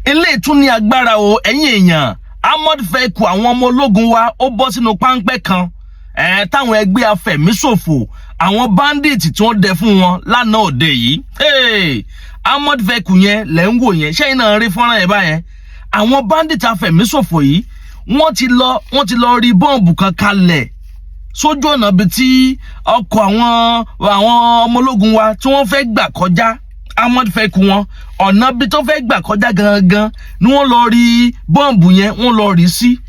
Eléyìí tún ní agbára o, ẹ̀yin èèyàn. Armored vehicle àwọn ọmọ ológun wa, ó bọ́ sínú páńpẹ́ kan táwọn ẹgbẹ́ afẹ̀míṣòfò, àwọn bandit, tí wọ́n dẹ fún wọn lánàá òde yìí. Hey, armored vehicle yẹn lẹ́ ń wò yẹn. Ṣẹ́yìn náà rí fọ́nrán yẹn báyẹn? Àwọn bandit afẹ̀míṣòfò yìí, wọ́n ti lọ rí bọ́ǹbù kan kalẹ̀ sójú ọ̀nà bíi tí ọkọ̀ àwọn ọmọ ológun wa tí wọ́n fẹ́ gbà kọjá, armored vehicle wọn. Ọ̀nà bíi tó fẹ́ gbà kọjá gangan ni wọ́n lọ rí bọ́ǹbù yẹn, wọ́n lọ rí sí.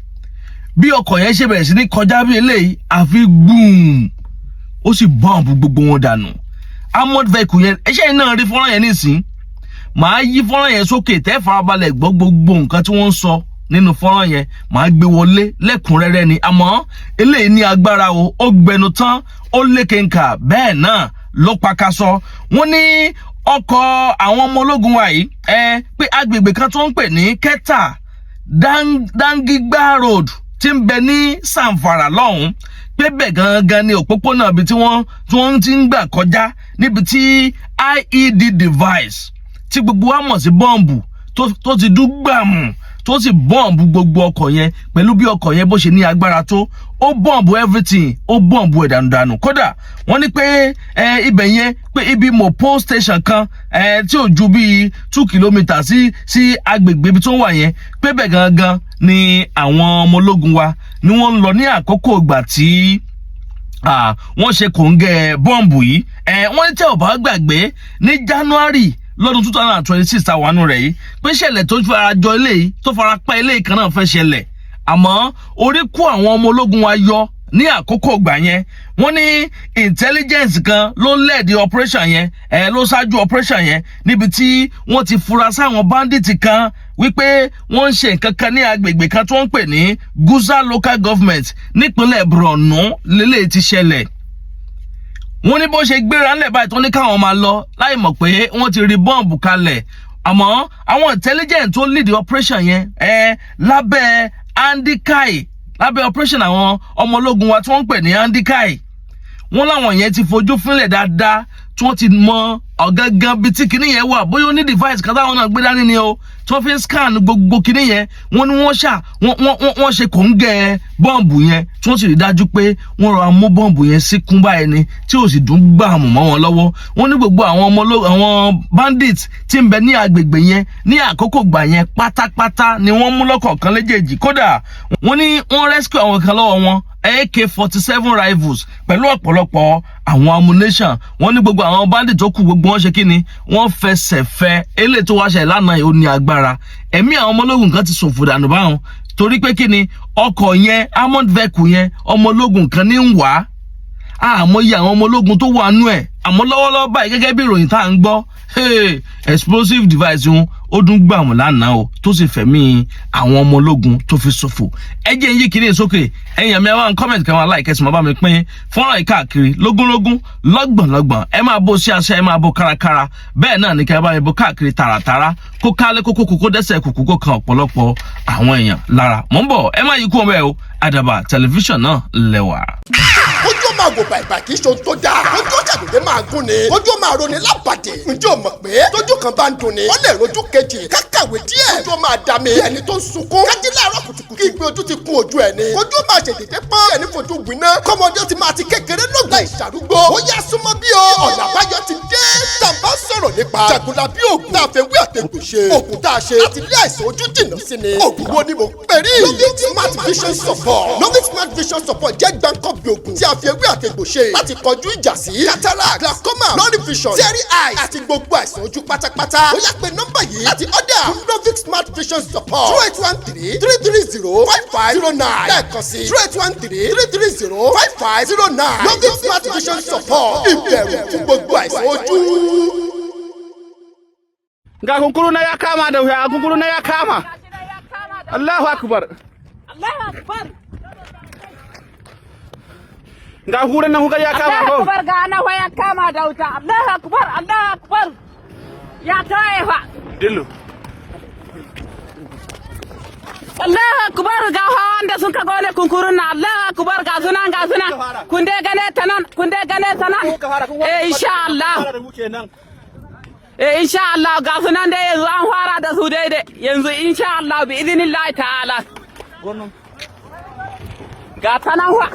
Bí ọkọ̀ yẹn ṣe bẹ̀rẹ̀ sí ní kọjá bí eléyìí, àfi gbùm, ó sì bọ́ǹbù gbogbo wọn dànù. Armored vehicle yẹn, ẹṣẹ́ yìí náà rí fọ́nrán yẹn nísìn. Màá yí fọ́nrán yẹn sókè, tẹ́ farabalẹ̀ gbọ́ gbogbo nǹkan tí wọ́n ń sọ nínú fọ́nrán yẹn. Màá gbé wọlé lẹ́kùnrẹ́rẹ́ ni, àmọ́ eléyìí ní agbára o. Ó gbẹnu tán, ó lékenkà, bẹ́ẹ̀ náà ló pakasọ. Wọ́n ní ọkọ̀ àwọn ọmọ ológun wa yìí ẹ pé agbègbè kan tó ń pè ní Kẹta Dangigba Road tí ń bẹ ní Zamfara lọ́hùn, pé bẹ́ẹ̀ gangan ni òpópónà ibi tí wọ́n ti ń gbà kọjá, níbi tí IED device tí gbogbo wa mọ̀ sí bọ́ǹbù tó ti dún gbàmù, tó sì bọ́ǹbù gbogbo ọkọ̀ yẹn. Pẹ̀lú bí ọkọ̀ yẹn bó ṣe ní agbára tó, ó bọ́ǹbù everything, ó bọ́ǹbù ẹ̀ dànùdànù. Kódà wọ́n ní pé ibẹ̀ yẹn, pé ibi mopo station kan tí ò ju bíi 2 kilometres sí agbègbè ibi tó ń wà yẹn, pé bẹ́ẹ̀ gangan ni àwọn ọmọ ológun wa ni wọ́n ń lọ ní àkókò ìgbà tí wọ́n ṣe kòńgẹ́ bọ́ǹbù yìí. Wọ́n ní tẹ́ ò bá gbàgbé, ní January lọ́dún 2026 àwọn àánú rẹ̀ yìí, pé ṣẹlẹ̀ tó fara jọ eléyìí, tó fara pẹ́ eléyìí kan náà fẹ́ ṣẹlẹ̀, àmọ́ orí kó àwọn ọmọ ológun wa yọ ní àkókò ìgbà yẹn. Wọ́n ní intelligence kan ló lead operation yẹn, ló ṣáájú operation yẹn, níbi tí wọ́n ti fura sáwọn bandit kan wípé wọ́n ń ṣe nǹkan kan ní agbègbè kan tó ń pè ní Guza Local Government nípínlẹ̀ Borno lélẹ́yìí ti ṣẹlẹ̀. Wọ́n ní bó ṣe gbéra ńlẹ̀ báyìí tó ní káwọn máa lọ, láì mọ̀ pé wọ́n ti rí bọ́ǹbù kalẹ̀, àmọ́ àwọn intelligence tó lead the operation yẹn lábẹ́ Andikai, lábẹ́ operation àwọn ọmọ ológun wa tí wọ́n ń pè ní Andikai, wọ́n láwọn yẹn ti fojú fúnlẹ̀ dáadáa, tí wọ́n ti mọ ọ̀gángan bíi tí kinní yẹn wà. Bóyá ó ní device kan táwọn náà gbé dání ni o, tí wọ́n fi ń scan gbogbo kinní yẹn. Wọ́n ní wọ́n ṣà wọ́n ṣe kòńgẹ́ bọ́ǹbù yẹn, tí wọ́n sì rí dájú pé wọ́n rọra mú bọ́ǹbù yẹn síkún báyìí ni, tí ò sì dún gbàmù mọ́ wọn lọ́wọ́. Wọ́n ní gbogbo àwọn ọmọ àwọn bandit tí ń bẹ ní agbègbè yẹn ní àkókò gbà yẹn pátápátá ni wọ́n mú lọ́kọ̀ọ̀kan léjèèjì. Kódà wọ́n ní wọ́n rescue àwọn kan lọ́wọ́ wọn, AK-47 rifles pẹ̀lú ọ̀pọ̀lọpọ̀ àwọn ammunition. Wọ́n ní gbogbo àwọn bandit tó kù, gbogbo wọn ṣe kí ni, wọ́n fẹsẹ̀ fẹ́. Eléyìí tó wá ṣe lánàá yìí, ó ní agbára. Ẹ̀mí àwọn ọmọ ológun kan ti ṣòfò dànù báwọn, torí pé kí ni, ọkọ̀ yẹn, armored vehicle yẹn, ọmọ ológun kan ní ń wá. Àmọ́ iye àwọn ọmọ ológun tó wà nú ẹ̀, àmọ́ lọ́wọ́lọ́wọ́ báyìí, gẹ́gẹ́ bí ìròyìn tá à ń gbọ́, hey, explosive device wọn ó dún gbàmù lánàá o, tó sì fẹ̀mí àwọn ọmọ ológun tó fi ṣòfò. Ẹ jẹ́ ń yí kiri sókè. Ẹ̀yin àmì àwọn comment kan wà láìkẹ́, sì máa bá mi pín fọ́nrán yìí káàkiri lógúnlógún, lọ́gbọ̀nlọ́gbọ̀n. Ẹ máa bó sí aṣẹ, ẹ máa bó kárakára, bẹ́ẹ̀ náà ní kí ẹ bá mi bó káàkiri tààràtàrà, kó kálé kókó kókó dẹ́sẹ̀ kùkú, kó kan ọ̀pọ̀lọpọ̀ àwọn èèyàn lára. Mò ń bọ̀, ẹ má yí kú ọmọ ẹ o. Àdàbà Tẹlifíṣàn náà lẹ́wà. Ojú máa wò bàìbà kì í ṣe ohun tó dáa. Ojú ṣàdédé máa gún ni, ojú máa roni lábàdì. Ǹjẹ́ o mọ̀ pé tójú kan bá ń dùn ni, ó lè rojú kejì? Kákàwé díẹ̀, ojú máa dà mí ẹni tó ń sunkún. Kájí láàárọ̀ kùtùkùtù, kí ìgbé ojú ti kún ojú ẹ̀ ni. Ojú máa ṣèdèdè pọ́n ẹni fojú gbiná. Kọ́mọdé ti máa ti kékeré lọ́gbà ìṣàrúgbó. Ó yá, súnmọ́ bí o, ọ̀nà àbáyọ ti dé. Tá a bá sọ̀rọ̀ nípa Jagunlabi, ògùn tá a fẹ́ wí àtẹ̀gùn ṣe, ògùn tá a ṣe láti lé àìsàn ojú jìnnà sí ni. Ògùn wo ni mo pè rí? Novit Smart Vision Support. Novit Smart Vision Support jẹ́ gbáǹkọ́bì ògùn tí a fi ewé àtegbò ṣe láti kọjú ìjà sí cataract, glaucoma, blurry vision, teary eyes àti gbogbo àìsàn ojú pátápátá. Ó yá, pé nọ́mbà yìí láti order fún Novit Smart Vision Support: 08133305509. Lẹ́ẹ̀kan sí, 08133305509. Novit Smart Vision Support, ìbẹ̀rù fún gbogbo àìsàn ojú. Ga kunkuru na ya kama da wuya, kunkuru na ya kama. Allahu akbar. Allahu akbar. Ga huran nan kuka ya kama Allahu ko. akbar, ga na ya kama da wuta. Allahu akbar, Allahu akbar. Ya taye fa. Dillo. Allahu akbar, ga wanda sun ka gone kunkurun nan. Allahu akbar, ga sunan, ga sunan. Kun dai gane ta nan, kun dai gane ta nan. Eh, insha Allah. Eh, insha Allah, ga su nan dai, yanzu an fara da su daidai yanzu, insha Allah, bi idinillahi ta'ala. Ga ta nan fa.